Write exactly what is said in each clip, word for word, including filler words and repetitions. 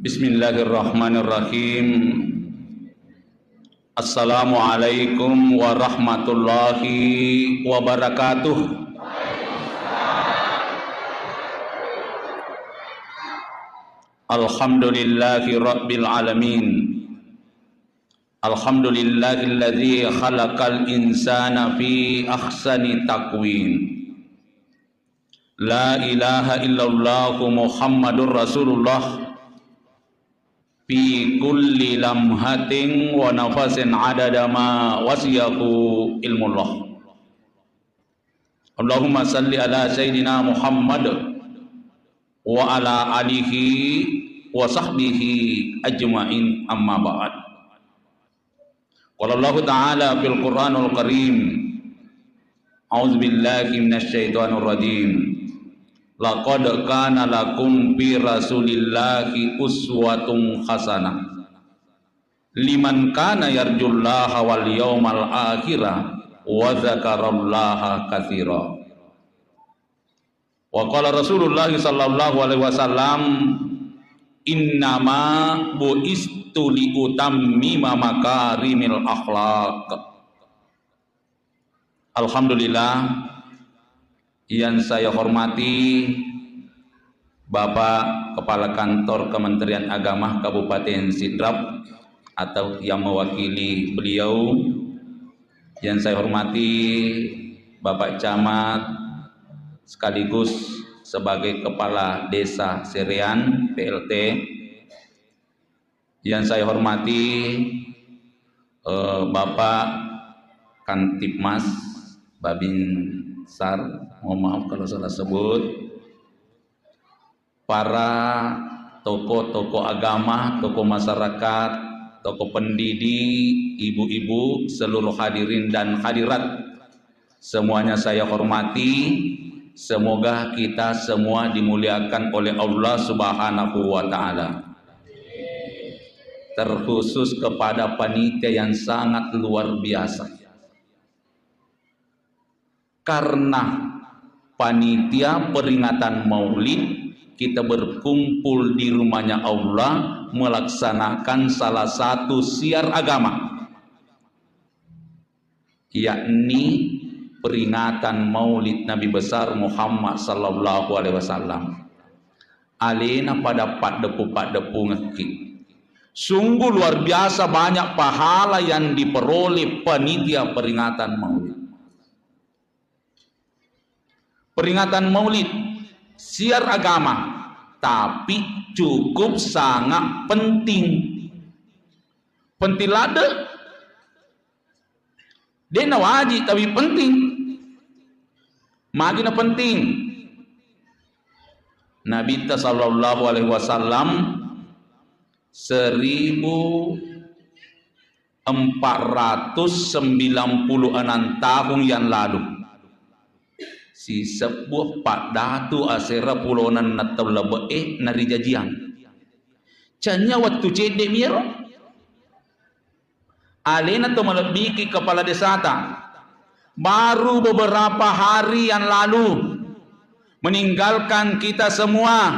Bismillahirrahmanirrahim. Assalamualaikum warahmatullahi wabarakatuh. Alhamdulillahi rabbil alamin. Alhamdulillahilladzi khalaqal insana fi ahsani taqwim. La ilaha illallah Muhammadur Rasulullah fi kulli lamhatin wa nafasin adada ma wasiyahu ilmullah. Allahumma salli ala sayyidina Muhammad wa ala alihi wa sahbihi ajma'in, amma ba'd. Qala Allahu ta'ala fil Qur'anul Karim, a'udzu billahi minasy syaithanir rajim. Laqad kana lakum fi Rasulillahi uswatun hasanah liman kana yarjullaha wal yaumal akhira wa dzakarallaha katsira. Wa qala Rasulullah sallallahu alaihi wasallam, "Innama bu'istu li utammima makarimil akhlaq." Alhamdulillah, yang saya hormati Bapak Kepala Kantor Kementerian Agama Kabupaten Sidrap atau yang mewakili beliau, yang saya hormati Bapak Camat sekaligus sebagai Kepala Desa Serean, P L T. Yang saya hormati, eh, Bapak Kamtibmas, Babinsar, mohon maaf kalau salah sebut, para tokoh-tokoh agama, tokoh masyarakat, tokoh pendidik, ibu-ibu, seluruh hadirin dan hadirat, semuanya saya hormati. Semoga kita semua dimuliakan oleh Allah Subhanahu wa Ta'ala. Terkhusus kepada panitia yang sangat luar biasa. Karena panitia peringatan Maulid, kita berkumpul di rumahnya Allah melaksanakan salah satu syiar agama, yakni peringatan Maulid Nabi Besar Muhammad sallallahu alaihi wasallam. Alena pada paddepu-paddepungekki. Sungguh luar biasa banyak pahala yang diperoleh panitia peringatan Maulid. Peringatan Maulid, syiar agama, tapi cukup sangat penting. Penting ladde, de' na wajib, tapi penting. Magi na penting? Nabitta sallallahu alaihi wasallam seribu empat ratus sembilan puluh enam tahun yang lalu, sisebbu paddatu asera pulona tau lebe'e narijajiang. Canya wettu cedde' mi ero. Alena to malebbiki kepala desata, baru beberapa hari yang lalu meninggalkan kita semua,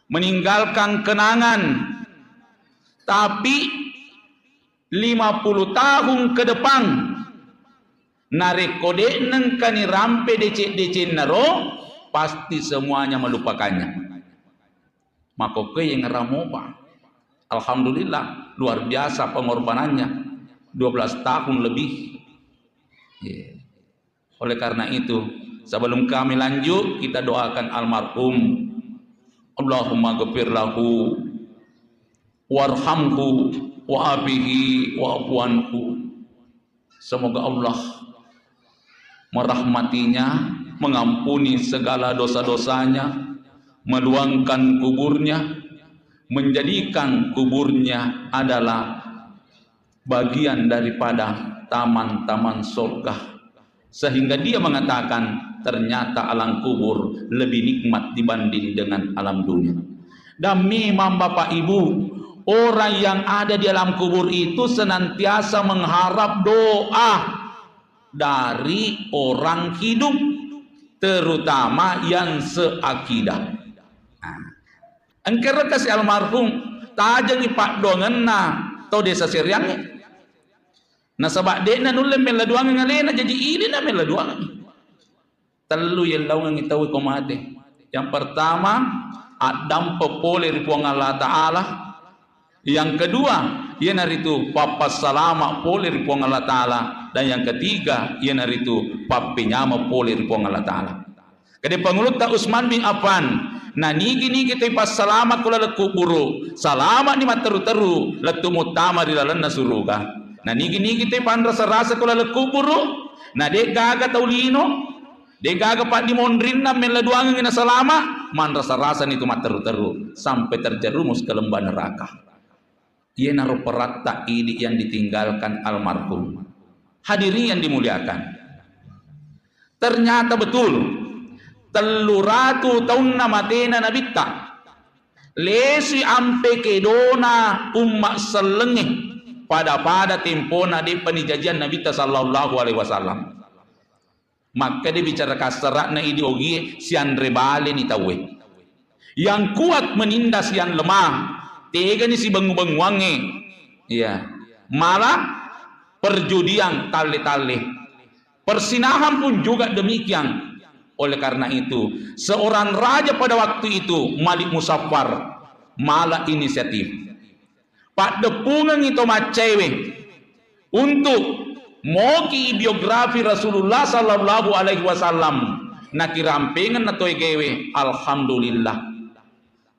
meninggalkan kenangan. Tapi lima puluh tahun ke depan, narekko de' nengkani rampe deceng-decengna ro, pasti semuanya melupakannya. Makkokkoe yang ramopa. Alhamdulillah, luar biasa pengorbanannya. Dua belas tahun lebih. Iya. Oleh karena itu, sebelum kami lanjut, kita doakan almarhum. Allahumma ghafir lahu warhamhu wa'afihi wa'fu anhu. Semoga Allah merahmatinya, mengampuni segala dosa-dosanya, meluangkan kuburnya, menjadikan kuburnya adalah bagian daripada taman-taman surga. Sehingga dia mengatakan, "Ternyata alam kubur lebih nikmat dibanding dengan alam dunia." Dan memang, Bapak Ibu, orang yang ada di alam kubur itu senantiasa mengharap doa dari orang hidup, terutama yang seakidah. Nah, Engka rekka si almarhum tajengi paddoangenna tau desa Seriangnge. Nasaba de'na nulle mella duangeng alena, jaji ilina mella duangeng. Tellu yellaungengngi tau ko mate. Yang pertama, addampe pole ri Puang Allah Ta'ala. Yang kedua, iyanaritu pappassalama pole ri Puang Allah Ta'ala. Dan yang ketiga, iyanaritu pappenyama pole ri Puang Allah Ta'ala. Kede Pangulutta Utsman bin Affan, nanigi-nigi toi passalama ko laleng kuburu, salama'ni matteru-teru lettu muttama ri lalenna suruga. Nanigi-nigi toi panrasa-rasa ko laleng kuburu, na de'gaga tau lino, de'gaga paddimonrinna mella duangengngi nasalama, manrasa-rasani tu matteru-teru sampai terjerumus ke lembah neraka. Iyanaro peratta idi yang ditinggalkan almarhum. Hadirin yang dimuliakan, ternyata betul, tellu ratu taunna matena Nabitta, lesui ampe kedona umma sellengnge, pada-pada tempona de'pa nijajiang Nabitta sallallahu alaihi wasallam. Makkeda bicara kasara'na idi ogie, sianre baleni tauwe. Yang kuat menindas yang lemah, tegani sibengu-benguangnge. Iya. Malah perjudian talle-talle. Persinahan pun juga demikian. Oleh karena itu, seorang raja pada waktu itu, Malik Musaffar, malah inisiatif. Paddeppungengngi to maccaewe untuk moki biografi Rasulullah sallallahu alaihi wasallam. Nakirampengenna to egewe, alhamdulillah.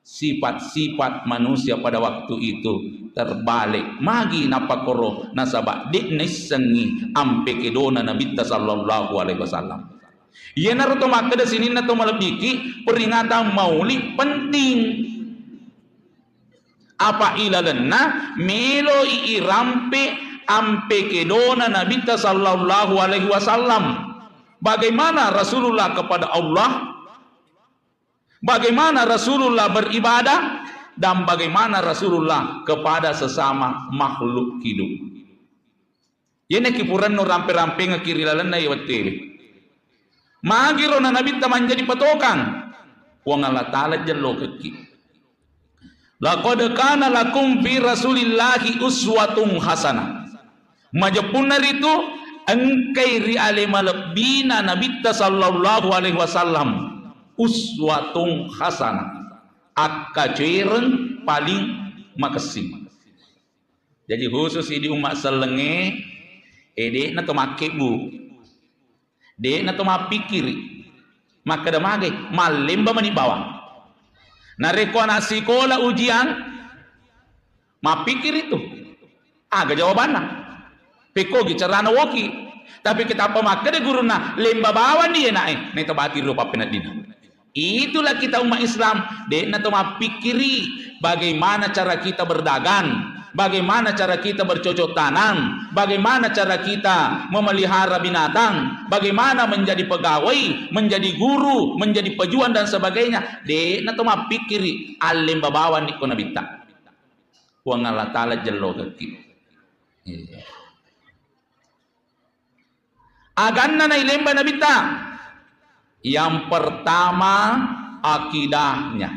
Sifat-sifat manusia pada waktu itu terbalik. Magi napakkoro? Nasaba de' naissengngi ampe kedona Nabitta sallallahu alaihi wasallam. Iyanaro to makkeda sininna to malebbiki, peringatan maulid penting. Apa ilalenna meloi irampe ampe kedona Nabitta sallallahu alaihi wasallam. Bagaimana Rasulullah kepada Allah? Bagaimana Rasulullah beribadah? Dan bagaimana Rasulullah kepada sesama makhluk hidup? Iyanaki purannu rampe-rampengekki ri lalenna iye wettuewe. Magiro na Nabitta manjadi patokang? Puang Allah Ta'ala jellokekki. Laqad kana lakum fi Rasulillahi uswatun hasanah. Majeppunna ritu, engkai ri ale malebbina Nabitta sallallahu alaihi wasallam uswatun hasanah. Akkacoereng paling makessing. Jaji khusus idi umma sellengnge, eh, de'na to makkebbu, de'na to mappikkiri. Makkeda magai, mallemba mani bawang. Narekko anak sikola ujian, mappikkiri tu. Aga jawabanna? Pekkogi carana woki. Tapi kitappa makkeda gurunna, lemba bawang ni enak e, naita bati ro pappeneddina. Itulah kita umat Islam, de'na to mappikkiri bagaimana cara kita berdagang, bagaimana cara kita bercocok tanam, bagaimana cara kita memelihara binatang, bagaimana menjadi pegawai, menjadi guru, menjadi pejuang dan sebagainya. De'na to mappikkiri, allemba bawang ni ko Nabitta. Puang Allah Ta'ala jellokekki. Iya. Aganna nailemba Nabitta? Yang pertama, akidahnya.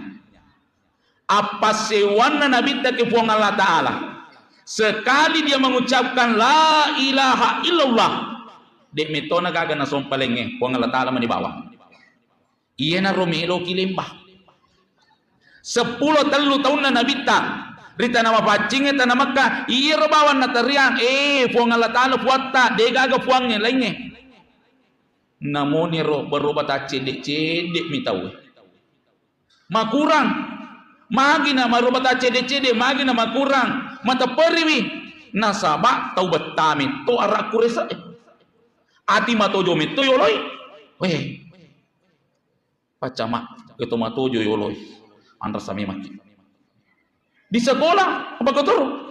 Appassewwanna Nabitta ke Puang Allah Ta'ala. Sekali dia mengucapkan la ilaha illallah, de' metona gaga nasompa lengnge, Puang Allah Ta'ala mani bawang. Iyanaro meloki lemba. Seppulo tellu taunna Nabitta ri tana mapaccingnge, tana Mekka, iyaro bawang nateriang, eh, Puang Allah Ta'ala Puatta, de'gaga puangnge laingnge. Namoniro berubah taccedde-cedde mi tauwe. Makurang. Magi na maruba taccedde-cedde, magi na makurang. Matepperiwi. Nasaba tau bettame to arakku rese'e. Ati matojo metto yoloi. Weh. Pacama, keto matojo yoloi. Manrasa memang. Di sekolah, apa kotoro?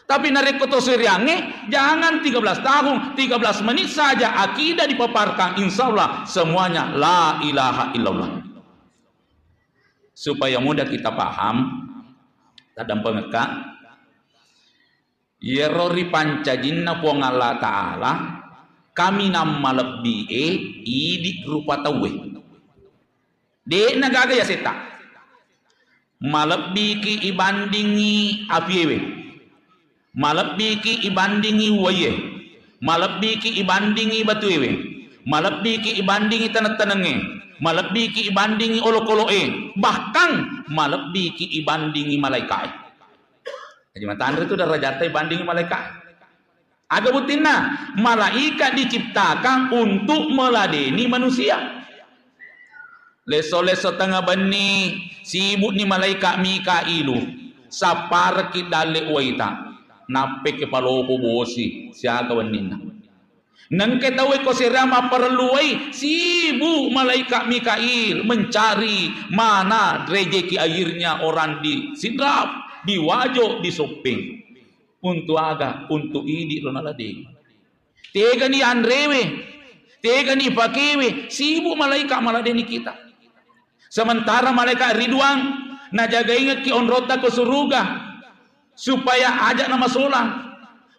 Tapi narekko to seriangnge, jangan tiga belas tahun, tiga belas menit saja akidah dipaparkan, insya Allah semuanya la ilaha illallah. Supaya mudah kita paham, tadampengekka, iyaro ripancajinna Puang Allah Ta'ala, kaminang malebbi'e idi rupa tauwe. De'na gaga yasetta. Malebbiki ibandingi apiewe, malebbiki ibandingi uwaiye, malebbiki ibandingi batuewe, malebbiki ibandingi taneng-tanengnge, malebbiki ibandingi olokolo'e, bahkan malebbiki ibandingi malaika'e. Jadi matanre tu darajatta ibandingi malaika'e. Aga buttinna? Malaika diciptakan untuk meladeni manusia. Lesso-lesso tengnga benni, sibukni malaika Mikailu, sapparekki dalle uwaita, nappeke palopo bosi siaga wenninna. Nengke tauwe ko serea mapparellu uwai, sibuk malaika Mikail mencari mana rejeki airnya orang di Sidrap, di Wajo, di Soppeng. Untuk aga? Untuk idi ro naladeni. Tegani anrewe, tegani pakewe, sibuk malaika maladeni kita. Sementara malaikat Ridwan najagaingekki onrota ke suruga supaya aja namasolang.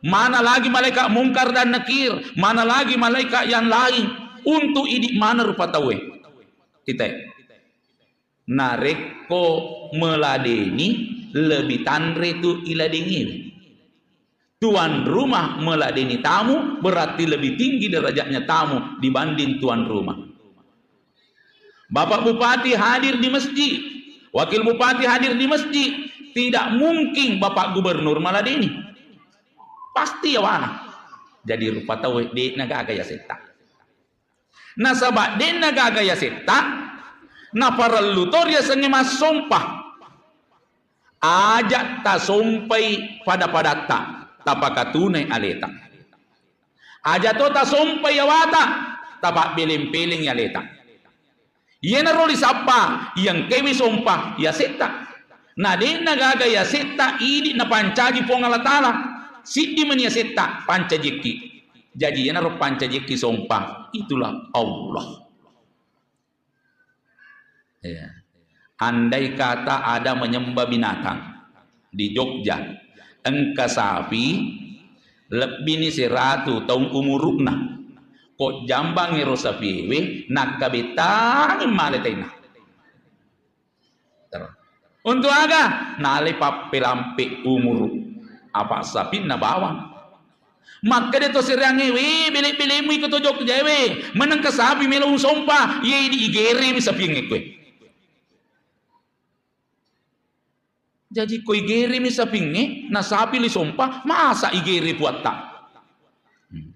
Mana lagi malaikat Mungkar dan Nakir, mana lagi malaikat yang lain untuk idi mana rupa tauwe. Kita. Narekko meladeni, lebih tanre tu iladengiwi. Tuan rumah meladeni tamu berarti lebih tinggi derajatnya tamu dibanding tuan rumah. Bapak Bupati hadir di masjid, Wakil Bupati hadir di masjid, tidak mungkin Bapak Gubernur maladeni. Pasti yawana. Jadi rupa tauwe de'na gaga yasetta. Nasaba de'na gaga yasetta, naparellu to riasengnge massompa. Aja tasompai pada-padatta, tapakatunai aleta. Aja to tasompai awata, tapabbeleng-peleng aleta. Iyanaro risappa, iyengkewi sompa, yasetta. Na de'na gaga yasetta, idi napancaji Puang Allah Taala. Siddi mani yasetta, pancajikki. Jaji iyanaro pancajikki sompa, itulah Allah. Iya. Andai kata ada menyembah binatang di Jogja, engka sapi lebbini seratu taung umurukna, ko jambang ero sapiewe, nakkabetangi male tainna. Untuk aga? Nalai pappelampe umuru. Apa sapinna bawang. Makkeda to sereangnge, "We, bele-belemu iko to Jogja we, menengka sapi melo usompa, ye di igeremi sapingnge kue." Jadi ko igeremi sapingnge, na sapi li sompa, masa igere puatta? Hmm.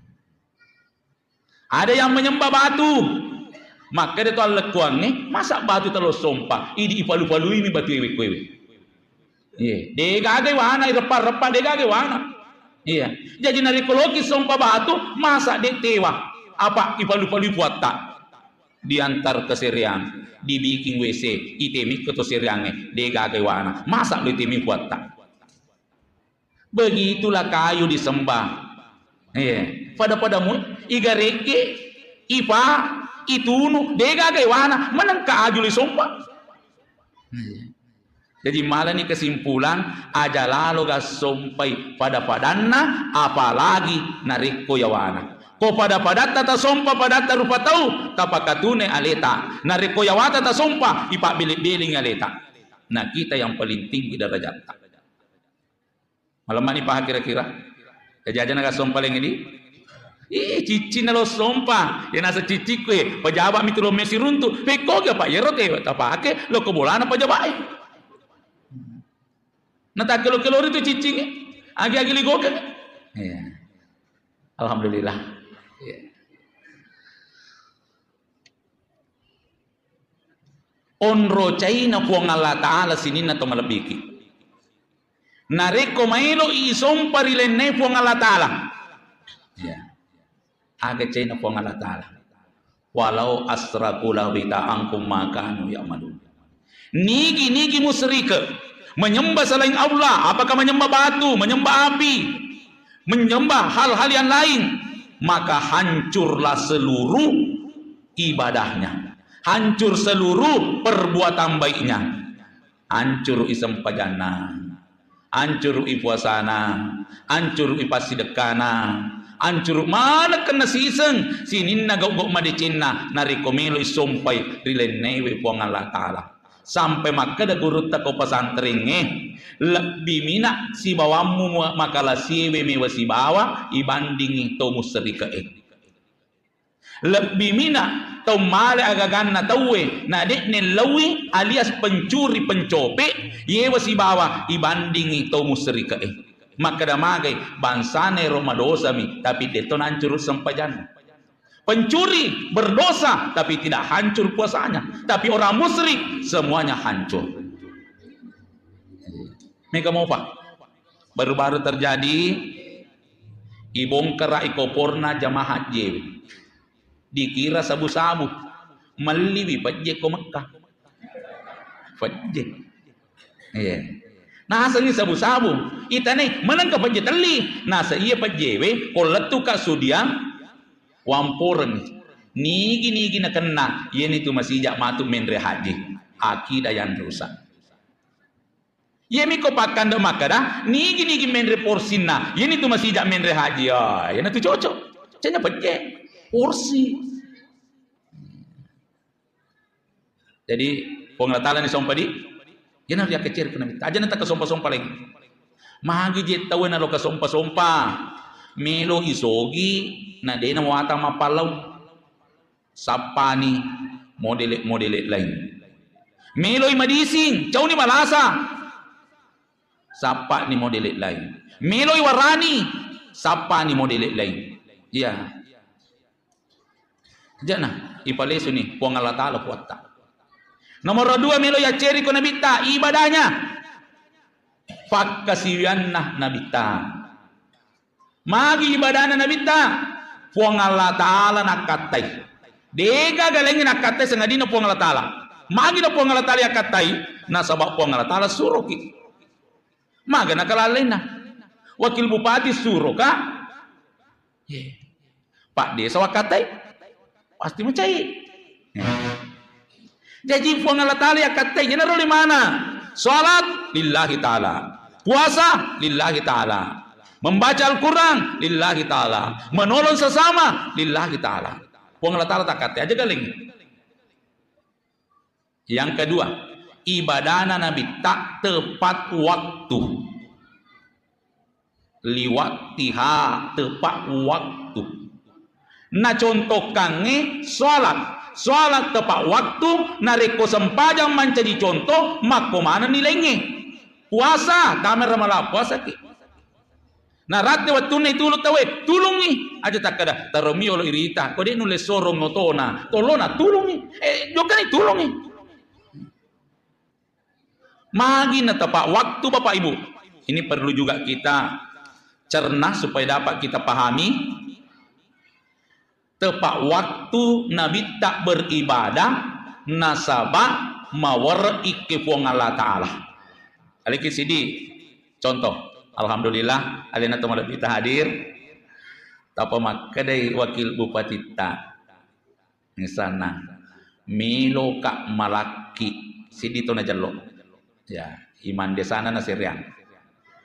Ada yang menyembah batu. Makkeda to allekkuangnge, masa batu talo sompa, idi ipalu-paluimi batu ewe kowe. Iya, de gaga wana, ireppa-reppa de gaga wana. Iya. Jadi narekko loki sompa batu, masa de tewa? Apa ipalu-palui puatta? Diantar ke sereang, dibikin W C, itemikko to sereangnge, de gaga wana. Masa lo itemi puatta? Begitulah kayu disembah. Iya. Pada-pada mu, igarekke, ipa, itunu, de gaga wana, menengka aju li sompa. Iya. Jadi malani kesimpulan, aja lalo ga sompai pada-padanna, apalagi narekko yawana. Ko pada-padatta tasompa padatta rupa tau, tapakatunai aleta. Narekko yawata tasompa, ipabbele-belengi aleta. Nah, kita yang paling tinggi darajatta. Malemani paha kira-kira. Jaji aja naga sompa leng di. Ih, ciccinna lo sompa. Ya nasa ciccikku e. Pejabat mi tu lo mesi runtu. Pekko ga, Pak, yero te tapake lo ko bolana pejabat e. Natakkelo-kelori tu ciccing e. Agi-agi ligokan. Iya. Alhamdulillah. Iya. Onro caina Puang Allah Ta'ala sininna to malebbiki. Narekko maelo isompa ri lenne Puang Allah Ta'ala. Ya. Aga caina Puang Allah Ta'ala. Walau asraku labita angkum makanu ya'malun. Nigi-nigi musyrike menyembah selain Allah, apakah menyembah batu, menyembah api, menyembah hal-hal yang lain, maka hancurlah seluruh ibadahnya, hancur seluruh perbuatan baiknya, hancur isempajanna, hancur ipuasana, hancur ipasidekkana, hancur maneng kenna siseng sininna gau-gau madecenna narekko melo isompai ri lennewe Puang Allah Ta'ala. Sampai makkeda gurutta ko pesantrengnge, lebbi mina sibawammu mua-, makalasie we mewa sibawa ibandingi to musyrike'e. Lebbi mina tau male agaganna tauwe, na de'ne laui alias pencuri pencope, yewa sibawa ibandingi to musyrike'e. Makkeda magai, bangsana ero madosami, tapi de'to nancuru sempajanna. Pencuri berdosa, tapi tidak hancur puasanya. Tapi orang musyrik, semuanya hancur. Mega mopa. Baru-baru terjadi, ibongkara i koporna jamaah haji. Dikira sabu-sabu. Melliwi pejje ko Mekah. Pejje. Iya. Nasengi sabu-sabu. Itane, menengka pejje telli. Nasa iya pejjewe, ko lettuka sudiang, wamporeng. Nigi-nigi nakenna, yenitu masijak matu menre haji. Akidah yang rusak. Iyami ko pakkande makkeda, nigi-nigi menre porsinna, yenitu masijak menre haji. Ah, yenatu cocok. Canya pejje. Porsi. Jadi, Puang Allah Ta'ala ni sompa di, iyana riakkecere ko Nabitta. Aja natakka sompa-sompa lagi. Magi je tauwe naloka sompa-sompa. Melo isogi, na dena muata mappallau. Sappani modele-modele lain. Meloi madising, cauni malasa. Sappani modele lain. Meloi warani, sappani modele lain. Iya. Jana, ipalesuni Puang Allah Ta'ala kuatta. Nomor dua, melo yacceri ko Nabitta, ibadahnya. Pakkasiwianna Nabitta. Magi ibadahna Nabitta? Puang Allah Ta'ala nakkattai. Dega galengi nakkattai sangadinna Puang Allah Ta'ala. Magi na Puang Allah Ta'ala yakkattai? Nasaba Puang Allah Ta'ala suroki. Maga nakalalena. Wakil bupati suroka? Ye. Pak desa wakkatai, pasti macai. Jaji Puang Allah Ta'ala yakkattai, jenaro limana. Salat lillahi ta'ala. Puasa lillahi ta'ala. Membaca Al-Quran lillahi ta'ala. Menolong sesama lillahi ta'ala. Puang Allah Ta'ala takkattai aja galing. Yang kedua, ibadahna Nabitta tepat waktu. Liwaktiha, tepat waktu. Nacontohkangnge salat. Salat tepat waktu, narekko sempajang mancaji contoh, makko manenni laingnge. Puasa, tamera mala puasaki. Naratte wettunna itulung tauwe, tulungi. Aja takkeda, "Taromi olo irita, ko de nulle sorong otona, tolona tulungi." Eh, jokkani tulungi. Magi na tepat waktu, Bapak Ibu? Ini perlu juga kita cerna supaya dapat kita pahami. Tepat waktu Nabitta beribadah, nasaba mawerre ikke Puang Allah Ta'ala. Aliki sidi contoh, alhamdulillah, alena to malebbita hadir, tapa makkedai wakil bupatitta, misalna, meloka malakki, sidi to najello. Ya, imandesana nasereang.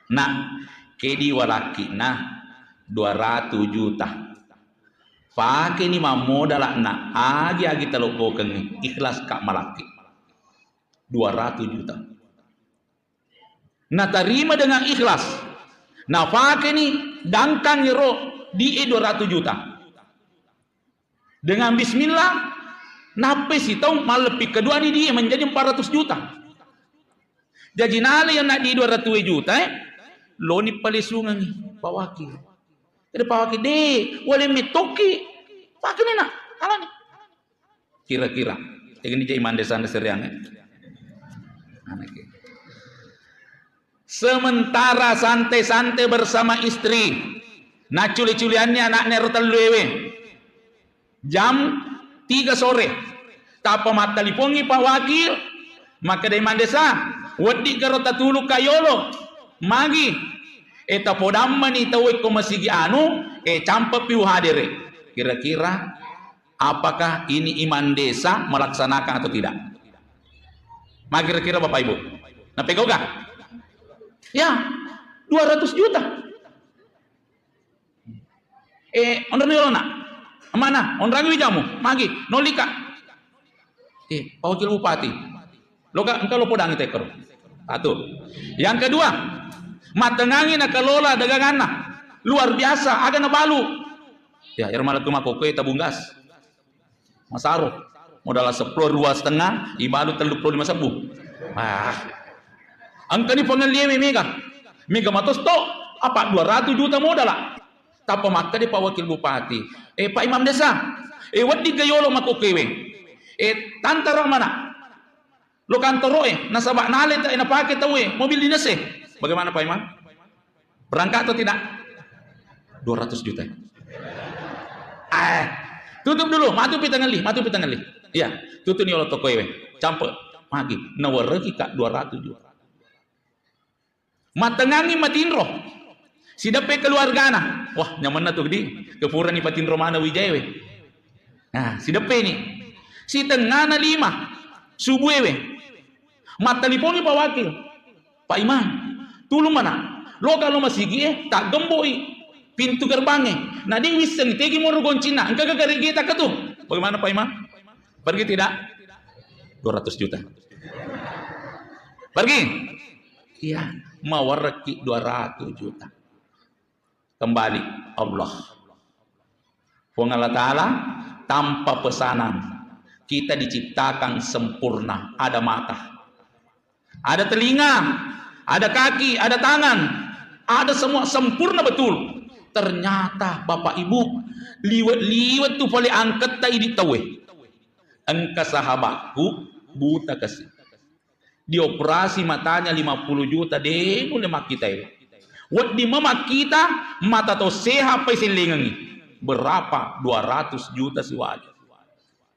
Nak, kedi walakki na dua ratu juta. Pakeni mammodala na agi-agi talobbokengngi, ikhlas ka malakki. Dua ratu juta. Natarima dengan ikhlas. Napakeni dangkang ero di e dua ratu juta. Dengan bismillah, nappai sitaung malleppi keduani di e menjadi empat ratus juta. Jaji nala yang nak di dua ratus juta, eh, loni palesungangi Pak Wakil. Jadi Pak Wakil, de, wale mettoki. Pakeni nak, alani. Kira-kira. Ini jadi mandesana sereang, eh. Anaknya. Sementara santai-santai bersama istri, nacculi-culianni anakna ero tellu ewe. Jam tiga sore, tappa mattalipongi Pak Wakil, makkedai mandesa, "Wedding garo tatulukka yolo, magi, e, tapodammani tau ekko masigi anu, e, campeppi uhadere." Kira-kira apakah ini imam desa melaksanakan atau tidak? Ma kira-kira Bapak Ibu? Napegauka? Ya, dua ratus juta. Eh, onrang yolona. Mana? Onrang wijamu. Magi, nolika. Eh, Pak Wakil Bupati. Loka, engka lo podangi tekkero. Satu. Yang kedua, mattengangi nakelola daganganna. Luar biasa, aga nabalu. Ya, ero malettu makkokkoe tabung gas. Masaro. Modal seppulo dua setengah, ibalu tellu puluh lima sebbu. Ah. Engkani pangelliewe mega. Mega matos to, apa dua ratus juta modala. Tappa makkeda Pak Wakil Bupati, eh, Pak Imam Desa, eh, wedding ga yolo makkokkoewe. Eh, tantara mana? Lo kantoroe, nasaba nale ta napake tauwe, mobil dinas e. Bagaimana Pak Imam? Berangkat atau tidak? Dua ratus juta. Eh, tutup dulu, matu pi tangelli, matu pi tangelli. Iya, tutup ni olo tokoewe. Campe, magi, nawareki ka dua ratus juta. Mattengangi matinro. Sideppe keluargana. Wah, nyamenna tu di. Kepurani patinro mana Wijaewe. Nah, sideppe ni. Sitengana lima. Subuewe. Mattalipongi Pak Wakil. Pak Imam, tulung mana? Lo kalau masigi e, tak gemboi pintu gerbang e. Nah, dia wisseng tegi moro goncinna. Engka gare geta ketu. Bagaimana Pak Imam? Pergi tidak? Dua ratus juta. Pergi? Iya, mawareki dua ratus juta. Kembali Allah. Puang Allah Ta'ala tanpa pesanan. Kita diciptakan sempurna. Ada mata. Ada telinga. Ada kaki. Ada tangan. Ada semua sempurna betul. Ternyata Bapak Ibu, liwet-liwet tu pole angketta idi tauwe. Engka sahabatku buta kasi. Dioperasi matanya lima puluh juta, de nulle makkita e. Wedding memakkita mata to sehat pai sellengengi. Berapa? Dua ratus juta siwali.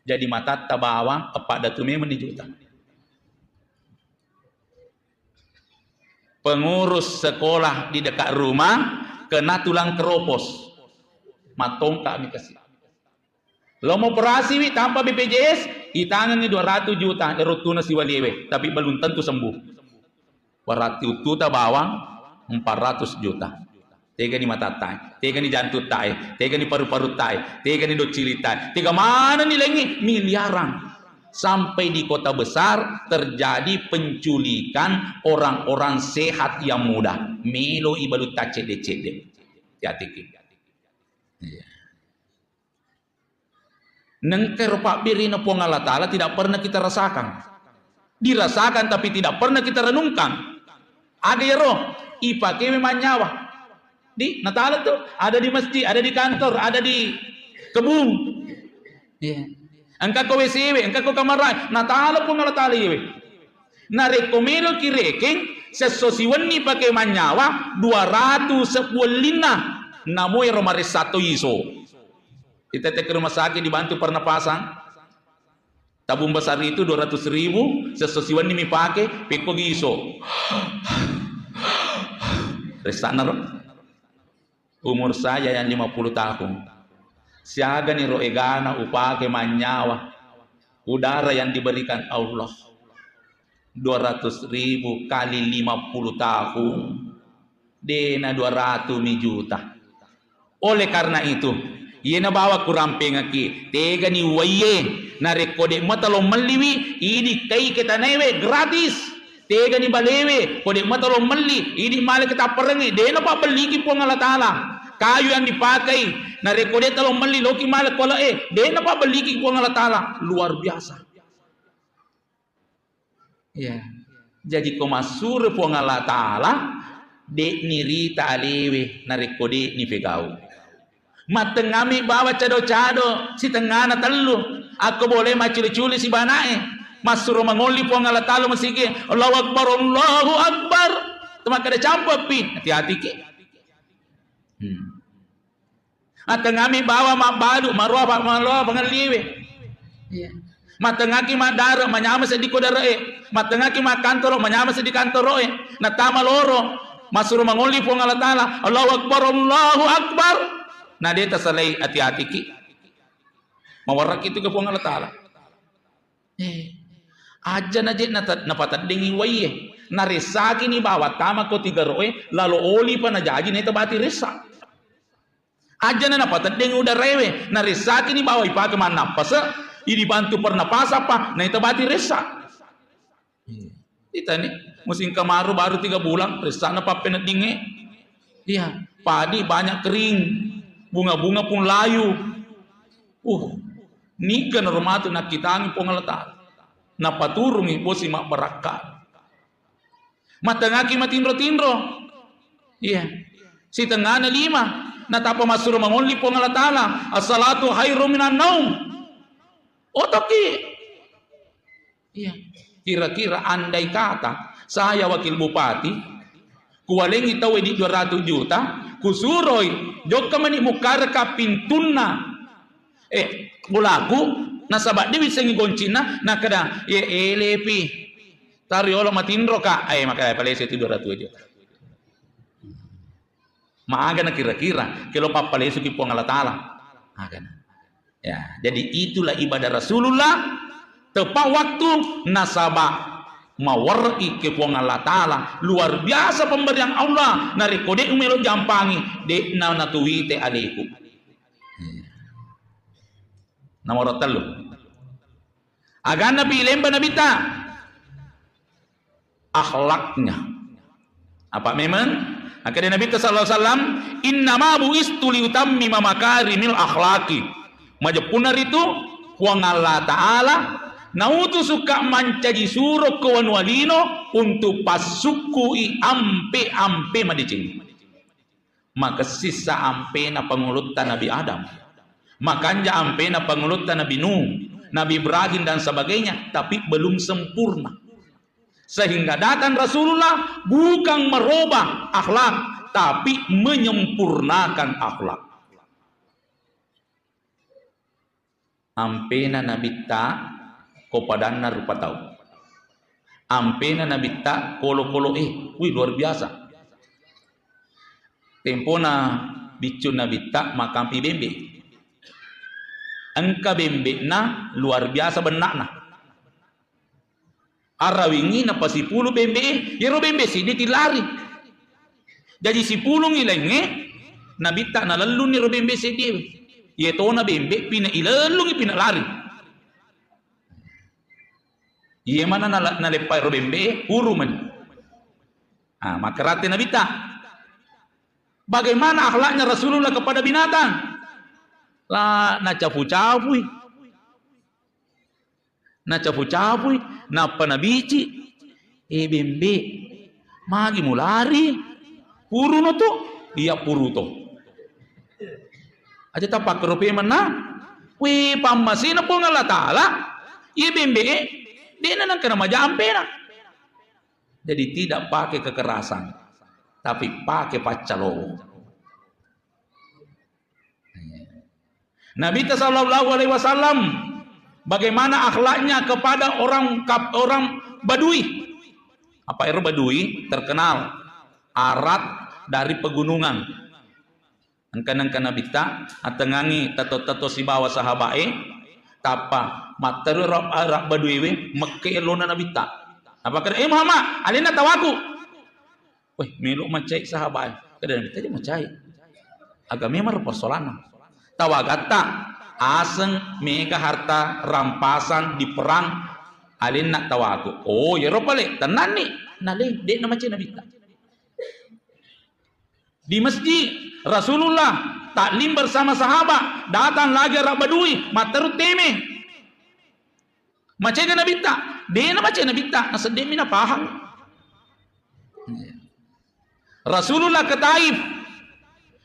Jadi matatta bawang, eppa datu memang ni juta. Pengurus sekolah di dekat rumah kena tulang keropos. Matongka mi kasi. Lo moperasi wi tanpa B P J S, itangengi dua ratus juta, ero tuna siwaliewe, tapi belum tentu sembuh. Berarti uttuta bawang empat ratus juta. Tegani matattae, tegani jantuttae, tegani paru-paruttae, tegani doccilittae, tega manenni laingnge, miliaran. Sampai di kota besar terjadi penculikan orang-orang sehat yang muda. Melo ibalu taccedde-cedde. Hati-hatiki. Iya. Nengka ero pabbirina Puang Allah Ta'ala tidak pernah kita rasakan. Dirasakan tapi tidak pernah kita renungkan. Aga ero? Ipakewe mannyawa. Di, natala tu, ada di masjid, ada di kantor, ada di kebun. Iya. Engka ko W C we, engka ko kamar, natala Puang Allah Ta'ala iyewe. Narekko meloki rekeng, sesso siwenni pake mannyawa, dua ratus sebbu ellinna. Namo ero maressa to iso. Itette ke rumah sakit dibantu pernapasan. Tabung besar itu dua ratus ribu, sesso siwenni mi pake, pekko giso. Ressana ro. Umur saya yang lima puluh tahun. Siagani ro egana upake mannyawa. Udara yang diberikan Allah. Dua ratus ribu kali lima puluh tahun. Dena dua ratus mi juta. Oleh karena itu, iyena bawa kurampengaki, tegani uwaiye, narekko de mata lo melliwi, idi kai ke tanaewe gratis. Tegani balewe, ko de mata lo melli, idi male ke tapperengnge, de napabbelliki Puang Allah Ta'ala. Kayu yang dipakai, narekko de talo melli, loki male ko le'e, de napabbelliki Puang Allah Ta'ala. Luar biasa. Iya. Jaji ko massuro Puang Allah Ta'ala, de'ni rita alewe narekko de'ni pegau. Mattengngami bawa cado-cado, sitengngana tellu. Akko boleh maccule-cule sibana'e. Massuro mangolli Puang Allah Ta'ala masigi, Allahu Akbar, Allahu Akbar. Temakkeda campeppi, hati-hatiki. Hmm. Mattengngami bawa mabbalu, maroa pa-, maroa pangelliwe. Iya. Mattengngaki maddare, manyameng seddi ko dare'e. Mattengngaki makkantoro, manyameng seddi kantoro'e. Nattama loro, massuro mangolli Puang Allah Ta'ala, Allahu Akbar, Allahu Akbar. Na de tasalai, hati-hatiki. Mawarraki tu ke Puang Allah Ta'ala. Eh, aja na je nata-, napateddengi uwaiye. Naressakini bawa tama ko tigaro'e, lalo olipa najaji naita bati ressa. Ajana napateddeng udarewe, naressakini bawa ipake mannappase, idi bantu pernapasan pa, naita bati ressa. Itani, musim kemarau baru tiga bulan, ressana pappeneddingnge. Iya, padi banyak kering, bunga-bunga pun layu. Uh, niga naro matu nakkitangi Puang Allah Ta'ala. Napaturungi bosi mabbarakka. Matengaki matinro-tinro. Iya. Sitengana lima. Natapa massuro mangolli Puang Allah Ta'ala. As-salatu khairum minan naum. Otoki. Iya. Kira-kira andai kata saya wakil bupati, kuwalengi tau di dua ratus juta, kusuroi jokka mani mukkareka pintunna, eh, bolaku, nasaba de wissengi goncinna, nakeda, "Ye elepi, tariolo matinro ka," eh, maka palese tu dua ratus juta. Maagana kira-kira, kelo pappalesuki Puang Allah Ta'ala. Agana. Ya, jadi itulah ibadah Rasulullah tepat waktu nasaba mawerri ke Puang Allah Ta'ala. Luar biasa pemberian Allah. Narekko de melo jampangi, de na natuwite aleku. Nomor tellu. Aganna pi lemba Nabitta? Akhlaknya. Apa memang? Akkeda Nabitta sallallahu alaihi wasallam, "Innama buistu liutammima makarimil akhlaki." Majeppunna ritu, Puang Allah Ta'ala nautusukka mancaji suro ko wanua lino untuk passukkui ampe-ampe madeceng. Makessissa ampena pangulutta Nabi Adam. Makanja ampena pangulutta Nabi Nuh, Nabi Ibrahim dan sebagainya, tapi belum sempurna. Sehingga datang Rasulullah bukan merubah akhlak, tapi menyempurnakan akhlak. Ampena Nabitta ko padanna rupa tau. Ampena Nabitta kolo-kolo e. Wih, luar biasa. Tempona biccu Nabitta makampi bembe. Engka bembe'na luar biasa benna'na. Arawingngi napasipulu bembe e, iyaro bembe siddi tillari. Jaji sipulungngi laingnge, Nabitta nalellunni ro bembe seddie. Iye tona bembe pina ilellungngi pina lari. Iye mana nala-, naleppai ro bembe e, puru mani. Ah, makkarate Nabitta. Bagaimana akhlaknya Rasulullah kepada binatang? La nacapu-capui. Nacapu-capui, nappa nabici, "Eh, bembe, magi mulari? Puruno tu?" "Iya, puruto." Aja tapakkero pemenna, weh, pammasena Puang Allah Ta'ala, iya bembe e, de'na nengka namaja ampena. Jadi tidak pakai kekerasan, tapi pakai paccalowo. Nabi sallallahu alaihi wasallam, bagaimana akhlaknya kepada orang kap-, orang Badui? Apa ero Badui terkenal arat dari pegunungan. Engka-engka Nabitta attengangi teto-teto sibawa sahabae, tappa matteru Arab, Arab Badui we, mekke elona Nabitta. Apa kere, "Eh, Muhammad, alenna tawaku." Weh, melo macai sahabat. Kada Nabitta je macai. Aga memang persoalanna. Tawagatta aseng mega harta rampasan diperang alenna tawaku. Oh, yero pale, tenanni. Nale, de na macai Nabitta. Di masjid, Rasulullah taklim bersama sahabat, datang lagi Arab Badui, matteru teme. Macega Nabitta? De na macai Nabitta, naseddemi napahang. Rasulullah ke Taif,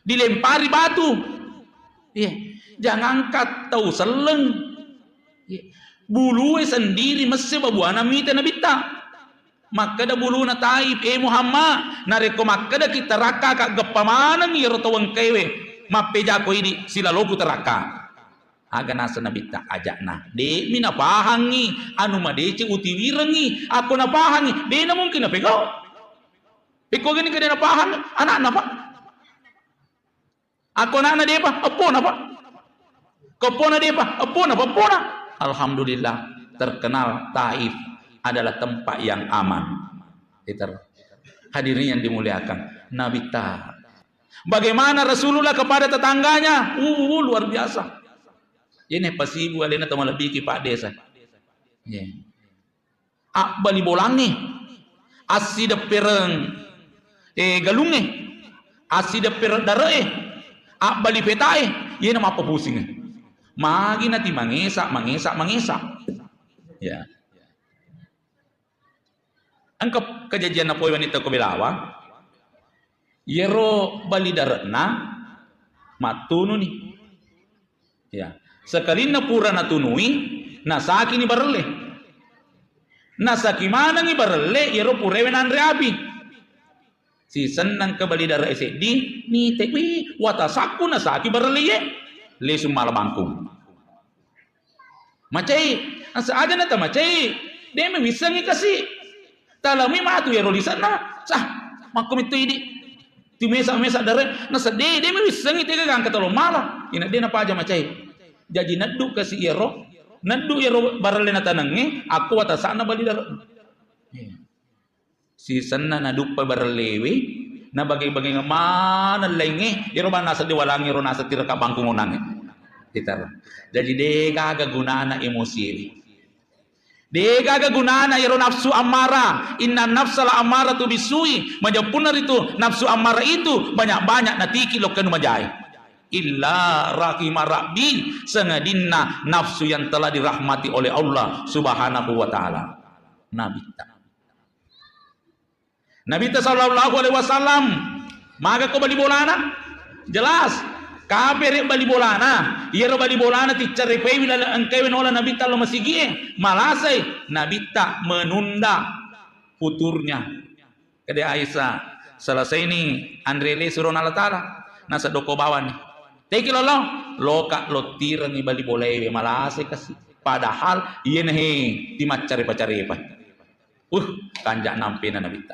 dilempari batu. Iya, jangankan tau selleng. Iya. Bulue sendiri messe babuana mita Nabitta. Makkeda buluna Taif, "Eh Muhammad, narekko makkeda kita rakka ka geppa maneng iyaro tau engkaewe, mappejako idi silaloku terakka." Aga naseng Nabitta, "Aja'na, de'mi napahangngi anu madeceng utiwirengngi. Akko napahangngi, de na mungkin napegau." Pekko gini kada napahang anakna, Pak. Akko anakna depa, eppona, Pak. Ko eppona depa, eppona, Pak, eppona. Alhamdulillah, terkenal Taif adalah tempat yang aman. Iter-, hadirin yang dimuliakan, Nabitta. Bagaimana Rasulullah kepada tetangganya? Uh, uh, luar biasa. Ini pasibu alena tau malebbiki Pak Desa. Iya. Abbali bolangnge. assideppereng, eh, galungnge, assideppereng dare'e, abbali petae, iyena mappapusingnge. Magi nati mangesa, mangesa, mangesa. Ya. Engka kejajian napoi wanita ko Belawa, iyaro bali dare'na mattununi. Ya, sekalinna pura natunui, nasakini barelle. Nasaki manengi barelle, iyaro purewe nanre api. Sisenneng ke bali dare'e seddi, nite, wih, watasakku nasaki barelle ye. Lesu mala bangkung. Macai, asa aja na tamacai, de' mi wissengi kasi. Talamui matu iyaro lise'na, sah, makko mittu idi. Timesa-mesa dare, nasedde, de' mi wissengi tega gangka talo mala. Ina de' napaja macai. Jaji neddu kasi iyaro, neddu iyaro barelle natanengnge, akko watasakna bali dare. Sisenna naduppa barellewe, nabage-bagengeng maneng laingnge, iyaro bang naseng diwalangngi, iyaro naseng tiraka bangkungonangnge. Ditaro. Jaji, degaga gunana emosiewe. Degaga gunana iyaro nafsu ammara. Inna nafsa la ammaratu bisui. Majeppunna ritu nafsu ammara itu banyak-banyak natiki lokkanu majae. Illa rahima rabbi, sangadinna nafsu yang telah dirahmati oleh Allah Subhanahu wa Ta'ala. Nabitta. Nabitta sallallahu alaihi wasallam, maga ko bali bolana? Jelas. Kapere bali bolana, iyaro bali bolana ticcarepaiwi laleng engkaiwe naola Nabitta lo masigie, malasai Nabitta menunda futurnya. Kede Aisyah, selesai ni anre le surona Allah Ta'ala, nasedoko bawani. Teki lolo, loka lottirengi bali bolaewe, malasai kasi. Padahal iyena he timaccare-pacarepa. Uh, kanja nampena Nabitta.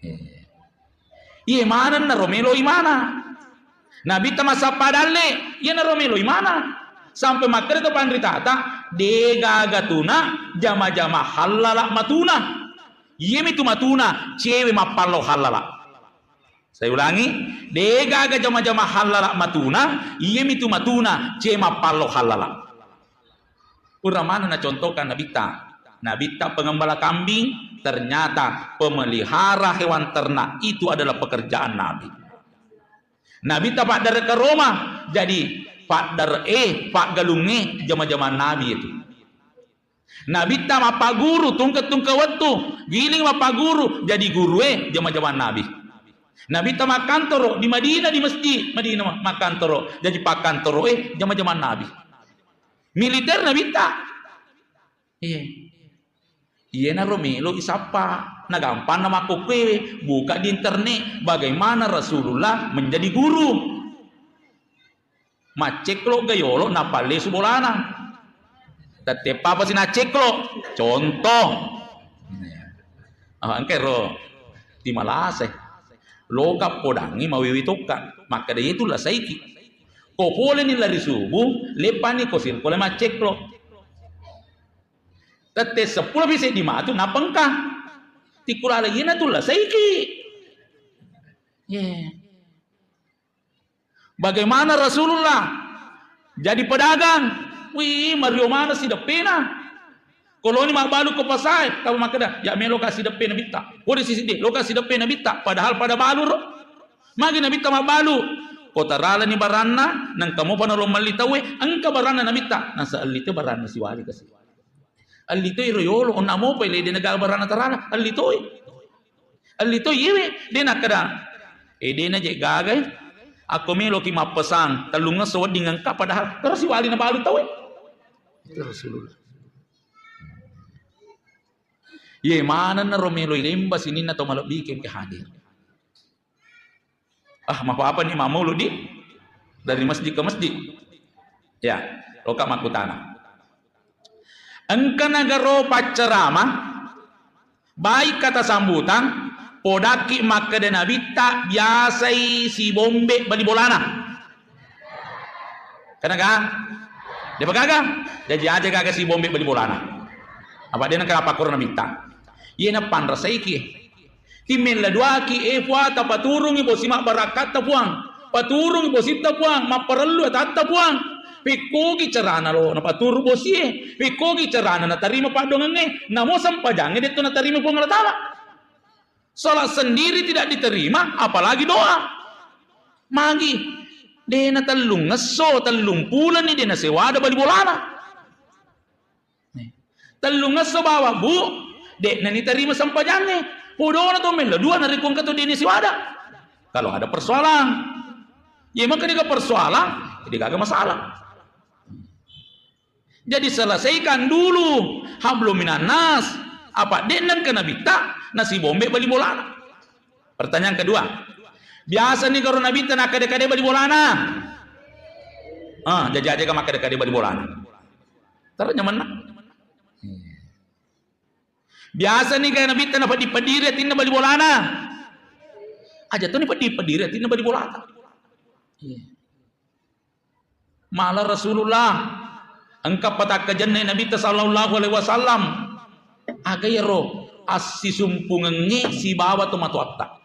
Eh. Iye maneng naro melo imana. Nabitta massappa dalle, iye naro melo imana. Sampai makkeda to panritata, degaga tuna jama-jama hallala matuna. Iye mitu matuna, cewe mappallo hallala. Saya ulangi, degaga jama-jama hallala matuna, iye mitu matuna, cewe mappallo hallala. Pura maneng nacontohkan Nabitta. Nabitta pengembala kambing, ternyata pemelihara hewan ternak itu adalah pekerjaan Nabi. Nabitta paddare ke Roma, jadi paddare, eh, paggalungnge jama-jama Nabi itu. Nabitta mappaguru tungke-tungke wettu, giling mappaguru, jadi gurue jama-jama Nabi. Nabitta makkantoro di Madinah, di masjid Madinah makkantoro, jadi pakkantoro, eh, jama-jama Nabi. Militer Nabitta. Iya. Iyanaro melo isappa. Nagampang na makkokkoe, buka di internet bagaimana Rasulullah menjadi guru. Macceklo ga yolo napallesu bolana. Tette papa si nacceklo. Contoh. Ah, engke ro. Timalase. Loka podangi mawiwi tokka. Makkeda yetu lasaiki. Ko poleni lari subuh, leppani ko sirkole macceklo. Tette seppulo pi seddi matu napengka. Tikkulala iyena tulla saiki. Ye. Bagaimana Rasulullah jadi pedagang? Wih, mario mana sideppena. Koloni mabbalu ko pasae, tau makkeda, ya melo ka sideppe Nabitta. Kode sisi de, lo ka sideppe Nabitta. Padahal pada balu ro. Magi Nabitta mabbalu? Ko taralani baranna, nengka mopa nalo melli tauwe, engka baranna Nabitta. Nasa elli to baranna siwali kasi. Elli to iro yolo, onna mopa ile de naga baranna tarala, elli to. Elli to iyewe, de nakkeda. E de na je gaga e. Akko meloki mappesang, tellungesso wedding engka padahal terus siwali nabalu tauwe. Itu Rasulullah. Iye manenna ro melo ilemba sininna to malebbike engka hadir. Ah, mapapa ni mamulu di dari masjid ke masjid. Ya, loka makkutana. Engka nagaro paccerama, baik kata sambutan, podakki makkeda Nabitta biasai sibombe bali bolana. Kenaga? Depa gaga? Jaji aja gaga sibombe bali bolana. Apa de nengka apa koro Nabitta? Iye na panrasaiki. Timmella duaki, e Puang, tapaturungi bosi mabbarakkatta, Puang. Paturungi bositta, Puang. Mapparellu atatta, Puang. Pekkogi carana lo napaturu bosie, pekkogi carana natarima paddoangengnge, namo sempajangnge detto natarima Puang Allah Ta'ala. Salat sendiri tidak diterima, apalagi doa. Magi, de na tellung esso, tellung pulani de nasewada bali bolana. Nih. Tellung esso bawa, Bu, de na nitarima sempajangnge. Podona to mella dua narekko engka to de nasiwada. Kalau ada persoalan. Ye maka de gaga persoalan, de gaga masalah. Jadi selesaikan dulu hablum minan nas. Apa de nengka nabitta nasibombe bali bolana. Pertanyaan kedua. Biasa ni garo nabitta nakkade-kade bali bolana. Ah, jaji aja ka makkade-kade bali bolana. Terus nyamanna. Biasa ni garo nabitta napeddi-peddiri atinna bali bolana. Aja to ni peddi-peddiri atinna bali bolata. Iya. Mala Rasulullah engka patakkajenna Nabitta sallallahu alaihi wasallam. Aga iyaro assisumpungengnge sibawa tomatoatta.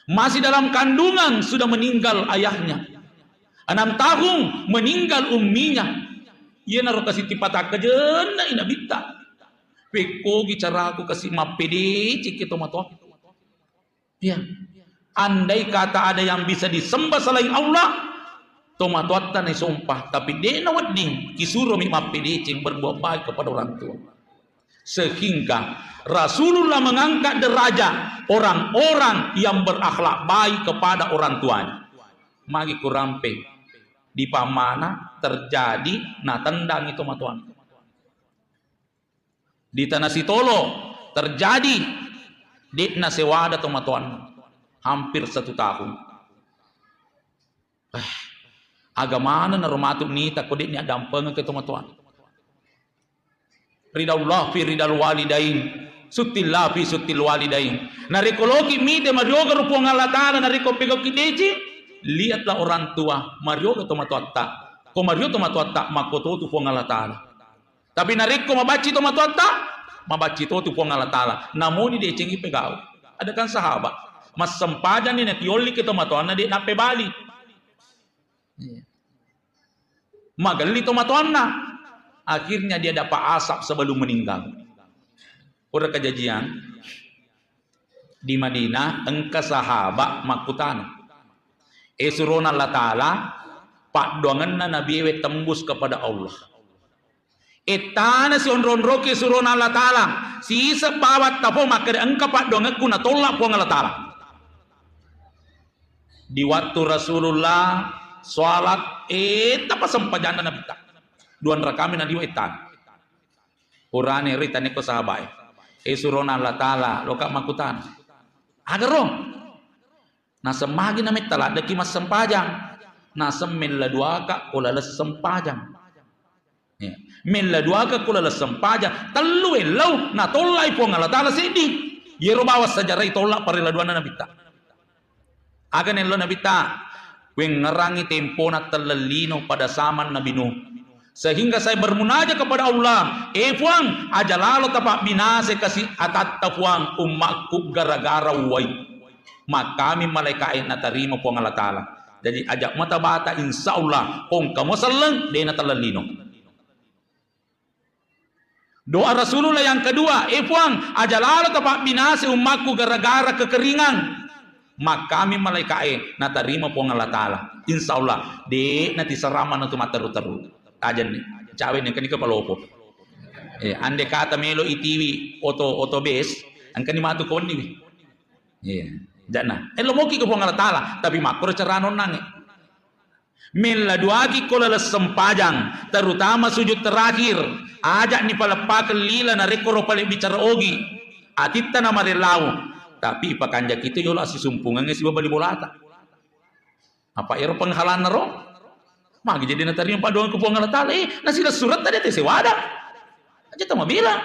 Masih dalam kandungan sudah meninggal ayahnya. Enam tahun meninggal umminya. Iyanaro kasitti patakkajenna Nabitta. Pekkogi caraku kasi mappedecekki tomatoakku. Iya. Andai kata ada yang bisa disembah selain Allah, tomatoatta naisompa, tapi de nawedding, kisuromi mappedeceng berbuat baik kepada orang tua. Sehingga Rasulullah mengangkat derajat orang-orang yang berakhlak baik kepada orang tuanya. Magi kurampe di pammana terjadi natendangi tomatoanna. Di Tanah Sitolo terjadi, de'na sewada tomatoanna hampir satu tahun. Eh, aga maneng naro matu nita ko de'ni addampengeng ke tomatoanna. Ridallah fi ridal walidain, suttillah fi suttil walidain. Narekko loki mite marioga ro Puang Allah Ta'ala, narekko pegauki deci, lihatlah orang tua, marioga tomatoatta. Ko mario tomatoatta, makkototu Puang Allah Ta'ala. Tapi narekko mabacci tomatoatta, mabacci totu Puang Allah Ta'ala. Namuni decengi pegau. Ada kan sahabat, massempajang ni natiolli ke tomatoanna de nappebali. Iya. Magelli tomatoanna. Akhirnya dia dapat asap sebelum meninggal. Pura kejadian. Di Madinah, engka sahabat makkutana, "E surona Allah Ta'ala, paddoangenna nabiewe tembus kepada Allah. Ettana sionro-onroki surona Allah Ta'ala, siseng bawang tapo makkeda engka paddoangekku natolla Puang Allah Ta'ala." Di waktu Rasulullah salat, etta pasempajanna Nabitta. Duan rakami naliwa ettana. Purane ri tanekko sahabae. E surona Allah Ta'ala, loka makkutana. Agaro. Nasemmagi nametta laddeki massempajang. Nasem mella duaka ko laleng sempajang. Ya. Mella duaka ko laleng sempajang. Tellu ellau natollai Puang Allah Ta'ala seddi. Yero bawang sejarah itolla parella duanna Nabitta. Aga nello Nabitta? Kuengngerangi tempona tellellino pada zaman Nabi Nuh. Sehingga saya bermunajat kepada Allah, "E Puang, aja lalo tapabbinasai kasi atatta Puang ummakku gara-gara uwai. Makkami malaika'e natarima Puang Allah Ta'ala." Jadi aja mata bata, insya Allah kongka mo selleng dena tellellino. Doa Rasulullah yang kedua, "E Puang, aja lalo tapabbinasai ummakku gara-gara kekeringan." Makkami malaika'e, natarima Puang Allah Ta'ala. Insya Allah, de natiserang manatu matteru-teru. Ajanni, cawe ni, engkani kepalopo. Eh, ande kata melo itiwi oto, oto bes, engkani matu konni. Iya, janna. Eh, lo moki ke Puang Allah Ta'ala, tapi makkoro cara nonnange. Mella duaki ko laleng sempajang, terutama sujud terakhir. Aja'ni paleppakeng lila narekko ro pale bicara ogi. Atitta namarellau. Tapi ipakanjaki tu yolo assisumpungengnge sibawa bali bolata. Apa ero penghalanna ro? Magi jadi natarima paddoang ke Puang Allah Ta'ala. Eh, nasila surat tadi ate sewada. Aja tama bilang.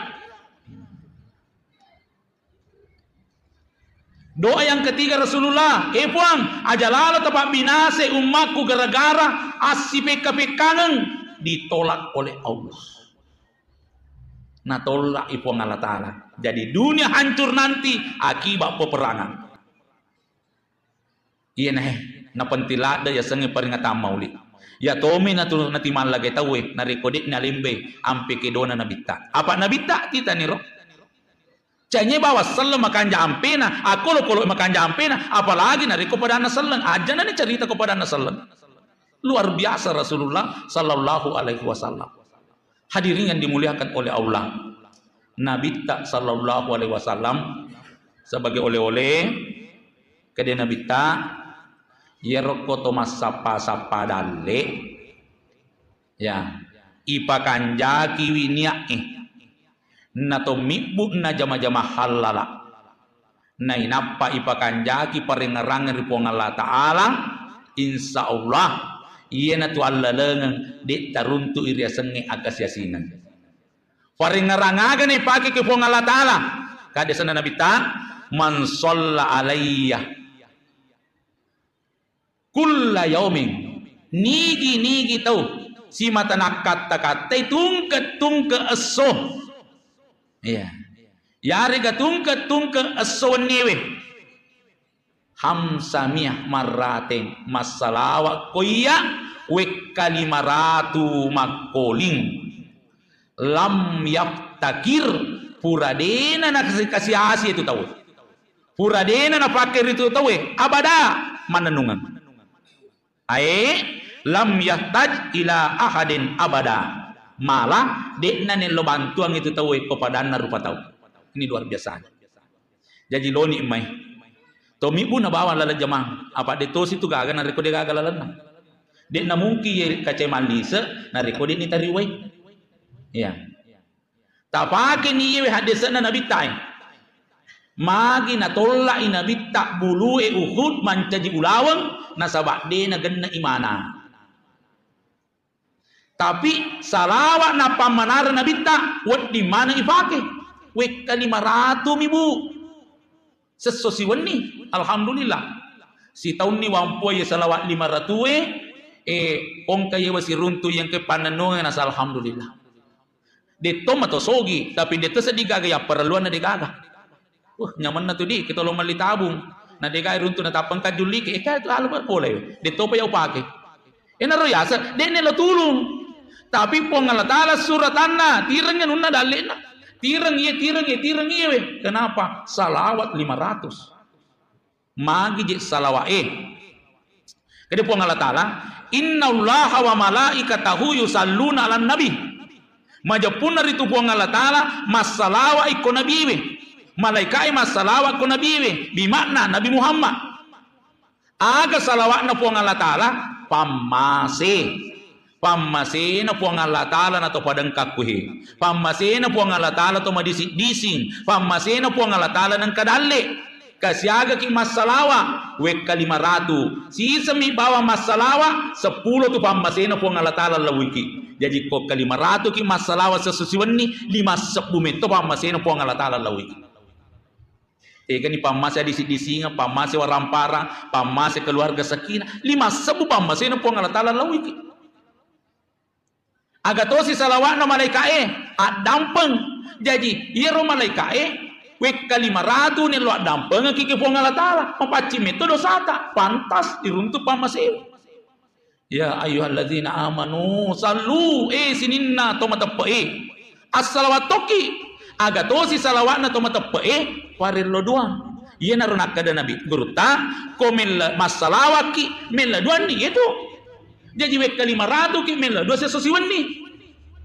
Doa yang ketiga Rasulullah, "E Puang, aja lalo tapabbinasai ummakku gara-gara assipekka-pekkangeng." Ditolak oleh Allah. Natolak i Puang Allah Ta'ala. Jadi dunia hancur nanti akibat peperangan. Iya nah, napenting ladde yasengnge peringatan maulid. Ya tomi natu-, natimallagai tauwe, narekko de'ni alembai ampe kedona nabitta. Apa nabitta titaniro? Canye bawa selleng makanja ampena, akkolo-kolo makanja ampena, apalagi narekko padanna selleng. Ajana ni cerita ko padanna selleng. Luar biasa Rasulullah sallallahu alaihi wasallam. Hadirin yang dimuliakan oleh Allah. Nabitta sallallahu alaihi wasallam sebagai oleh-oleh, kede nabitta, iyaro ko to massappa-sappa dalle, ya, ipakanjakiwi nia'e, na to mibbu na jama-jama hallala. Nainappa ipakanjaki parengngerang ri Puang Allah Ta'ala, insya Allah, iyanatu allalengeng, de' taruntu'i riasengnge akasiasingeng. Parengngerang aga naipake ke Puang Allah Ta'ala? Kade senna Nabitta, "Man shalla alayya kulla yaumin." Nigi-nigi tau simata nakkatta-kattai tungke-tungke esso. Iya. Yarega tungke-tungke esso wenniewe. Khamsamia marraten, massalawa ko iya wekka lima ratu makkoling. Lam yaftakir, pura dena nakasi-, kasi-asi itu tau. Pura dena napake ritu tauwe, abada mannennungeng. Ae, lam yahtaj ila ahadin abada. Malah de'na nello bantuang itu tauwe ko padanna rupa tau. Ini luar biasa. Jaji loni mai. Tomibbu na bawang laleng jamang. Apa de tosi tu gaga narekko de gaga lalenna. De'na mungkin ye kacai mallise narekko de'ni tariwai. Iya. Tapakeni iyewe haddese'na Nabitta e. Magi natolla'i Nabitta bulue Uhud mancaji ulaweng, nasaba de nagenne'i mana. Tapi salawa nappammanareng Nabitta, wedding maneng ipake. Wekka lima ratu mi, Bu. Sesso siwenni, alhamdulillah. Sitaunni wampua ye salawat lima ratue, eh, kongka yewa siruntu yang ke pannennungeng nasa alhamdulillah. Detto mato sogi, tapi detto seddi gaga ya parelluanna de gaga. Wah, nyamenna tu di, kita lo melli tabung. Na de gaga runtu na tappengka julli ke, eh, kae tu alu bola yo. Detto pa ya upake. Enaro yaseng, de'ne lo tulung. Tapi Puang Allah Ta'ala suratanna, tireng anunna dalle'na. Tireng iye, tireng iye, tireng iye we. Kenapa? Salawat lima ratus. Magi je salawat e. Kede Puang Allah Ta'ala, "Innallaha wa malaikatahu yusalluna 'alan nabi." Majeppunna ritu Puang Allah Ta'ala, massalawat ikko nabiwe. Malaika'e massalawat ko nabiwe. Bimakna Nabi Muhammad. Aga salawa'na Puang Allah Ta'ala? Pammase. Pammasena Puang Allah Ta'ala na to padengkakkuhe. Pammasena Puang Allah Ta'ala to madising-dising. Pammasena Puang Allah Ta'ala nengka dalle. Kasiagaki massalawa wekka lima ratu. Sisemi bawang massalawa, seppulo tu pammasena Puang Allah Ta'ala lawiki. Jaji ko ke lima ratu ki massalawa sesso siwenni, lima sebbu metto pammasena Puang Allah Ta'ala lawiki. Tegani pammase adisi-disingeng, pammase waramparang, pammase keluarga sakinah. Lima sebbu pammasena Puang Allah Ta'ala lawiki. Aga tosi salawa'na malaika'e, addampeng. Jaji, iyaro malaika'e, wekka lima ratu nello addampengeki ke Puang Allah Ta'ala. Mapaccing metto dosata, pantas diruntu pammasena. Ya ayyuhalladzina amanu sallu, eh, sininna to mateppe'e. Assalawat tokki, aga tosi salawa'na to mateppe'e, parello duang. Iyanaro nakkeda Nabi, gurutta, ko mella-, massalawakki, mella duanni, itu. Jaji wekka lima ratu ki, mella dua sesso siwenni.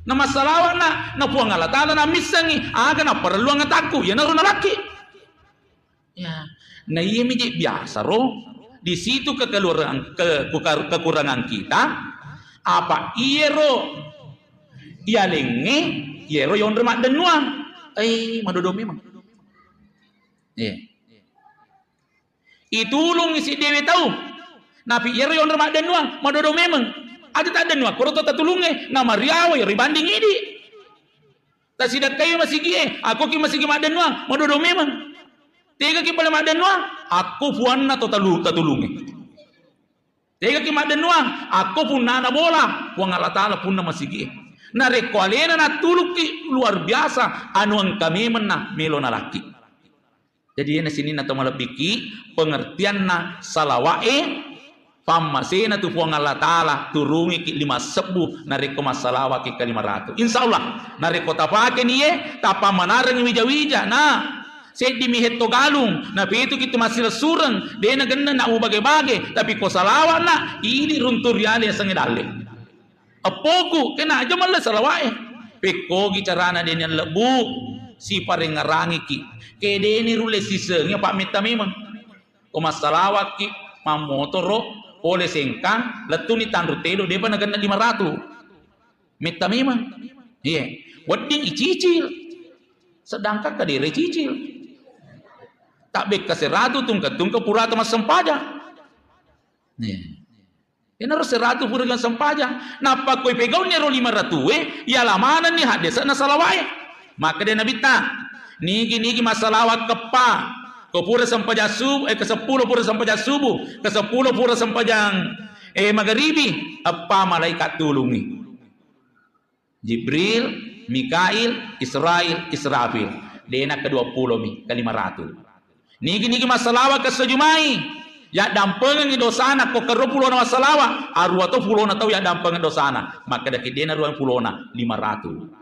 Na massalawa'na, na Puang Allah Ta'ala na missengi, aga na parelluang atakku, iyanaro nalakki. Ya, na iya mi je biasa ro, di situ kekeluaran-, ke-, kukar-, kekurangan kita, apa iyero iyalengnge, iyero yonre maddennuang. Eh, madodo memang. Iya. Itulung isi dewe tau. Napi iyero yonre maddennuang, madodo memang. Aja taddennuang, koro to tatulungnge, na mariawa iyero ibanding idi. Tasidakkai masigi'e, akkoki masigi maddennuang, madodo memang. Tegaki pale maddennuang, akko puanna to talu-, tatulungnge. Tegaki maddennuang, akko punnana bola, Puang Allah Ta'ala punna masigi'e. Narekko alena nattulukki, luar biasa, anu engka memenna melo nalakki. Jadi, iyana sininna to malebbiki, pengertianna salawa'e, Pammasena tu Puang Allah Ta'ala, turungiki lima sebbu narekko massalawaki ke lima ratu. Insya Allah, narekko tapakeni ye, tapammanareng wija-wija, nah, seddimi hetto galung, napetuki tu massiressureng, de nagenna na ubage-bage, tapi ko salawa'na, idi runtu riale yasengnge dalle. Eppoku, kena aja malle salawa'e. Pekkogi carana deni allebbu, siparengngerangiki. Kedeni rulle sisengi apa metta memang. Ko massalawakki, mammotoro, pole Sengkang, lettuni Tanru Telo, depa nagenna lima ratu. Metta memang. Iya. Wedding icicil. Sedangkan kadere cicil. Tabbekka seratu tungke-tungke purata massempajang. Iya. Enaro seratu pura sempajang. Nappa koi pegaunni ero lima ratue, yala manenni haddese'na salawae. Makkeda Nabitta, nigi-nigi massalawa keppa, ko pura sempajang subuh, eh, ke seppulo pura sempajang subuh, ke seppulo pura sempajang, eh, magaribi, eppa malaikat tulungngi. Jibril, Mikail, Israil, Israfil. Dena kedua pulo mi, ke lima ratu. Nigi-nigi massalawa ke sejumai, yaddampengengi dosana, ko kerro pulona massalawa, arua to pulona tau yaddampengengi dosana. Makkeda ki dena ruang pulona, lima ratu.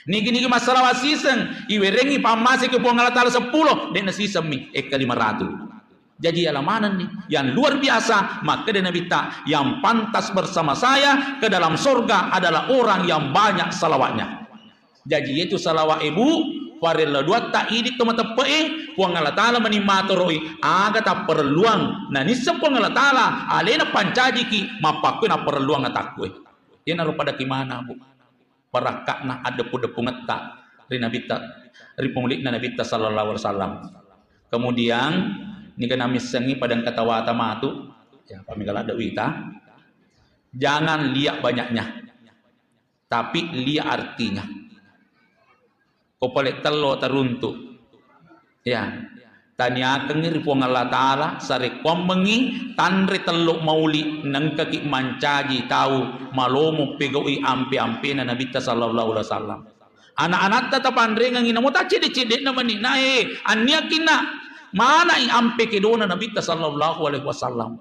Nigi-nigi massalawa siseng, iwerengi pammase ke Puang Allah Ta'ala seppulo, dena sisemmi, ekka lima ratu. Jaji yala manenni, yang luar biasa, makkeda Nabitta, yang pantas bersama saya ke dalam sorga adalah orang yang banyak salawatnya. Jaji yetu salawa ebu, farella duatta idi to mateppe'e, Puang Allah Ta'ala mani matoroi, aga tapparelluang, nanisseng Puang Allah Ta'ala, alena pancajiki, mappakkue napparelluang atakkue. Yenaro pada kimana, Bu. Barakka'na addeppu-deppungetta ri Nabitta, ri pumuli'na Nabitta sallallahu alaihi wasallam. Kemudian, niga namissengngi pada engka tawata matu, ya, pamigala ada wita, jangan lihat banyaknya, tapi lihat artinya. Ko pale tello taruntu. Ya. Taniakengngi ri Puang Allah Ta'ala, sarekkuammengngi tanre tello mauli nengkaki mancaji tau malomo pegau'i ampe-ampena Nabitta sallallahu alaihi wasallam. Anak-anatta tapanrengengngi namo taccedde-cedde'na mani nae anniakkinna manai ampe kedona Nabitta sallallahu alaihi wasallam.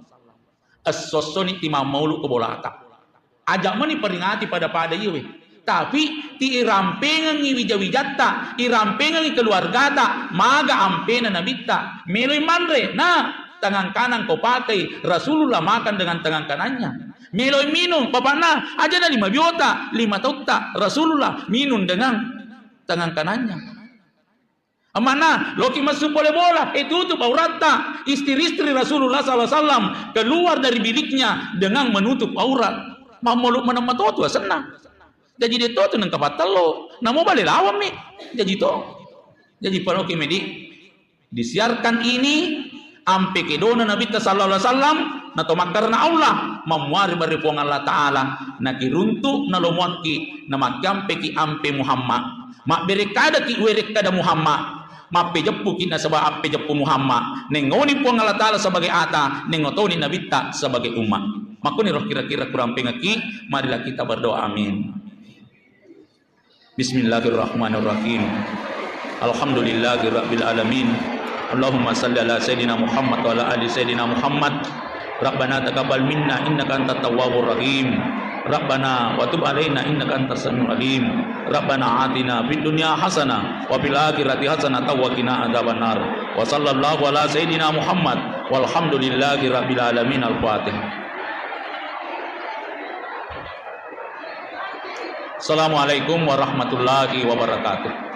Esso-essoni timammaulu ko bolata. Aja mani peringati pada-pada iyewe. Tapi ti irampengengi wija-wijatta, irampengengi keluargata, maga ampena Nabitta. Meloi manre, nah, tangan kanan kau pakai, Rasulullah makan dengan tangan kanannya. Meloi minum, bapakna, aja na lima biota, lima tautta, Rasulullah minum dengan tangan kanannya. Amanna, loki messu pole bola, eh, tutup auratta. Istri-istri Rasulullah sallallahu alaihi wasallam keluar dari biliknya dengan menutup aurat. Mammolu maneng matotu asenna. Jaji de to tu nengka pattello. Namo bale lawang mi. Jaji to. Jaji paloki medi. Disiarkan ini ampe kedona Nabitta sallallahu alaihi wasallam, nato makkarena Allah, mammuari bare Puang Allah Ta'ala, nakiruntu nalomoakki, namakkiampeki ampe Muhammad. Mabberekkadaki werekkada Muhammad, mappejeppuki nasaba appejeppu Muhammad. Nengngoni Puang Allah Ta'ala sebagai ata, nengngo toni Nabitta sebagai umat. Makkoniro kira-kira kurampengaki, marilah kita berdoa. Amin. Bismillahirrahmanirrahim. Alhamdulillahi rabbil alamin. Allahumma salli ala sayyidina Muhammad wa ala ali sayyidina Muhammad. Rabbana taqabbal minna innaka antat tawwabur rahim. Rabbana wa tub alaina innaka antas samiul alim. Rabbana atina fid dunya hasanah wa fil akhirati hasanatan wa qina adzabannar. Wa sallallahu ala sayyidina Muhammad walhamdulillahi rabbil alamin. Al-Fatihah. Assalamualaikum warahmatullahi wabarakatuh.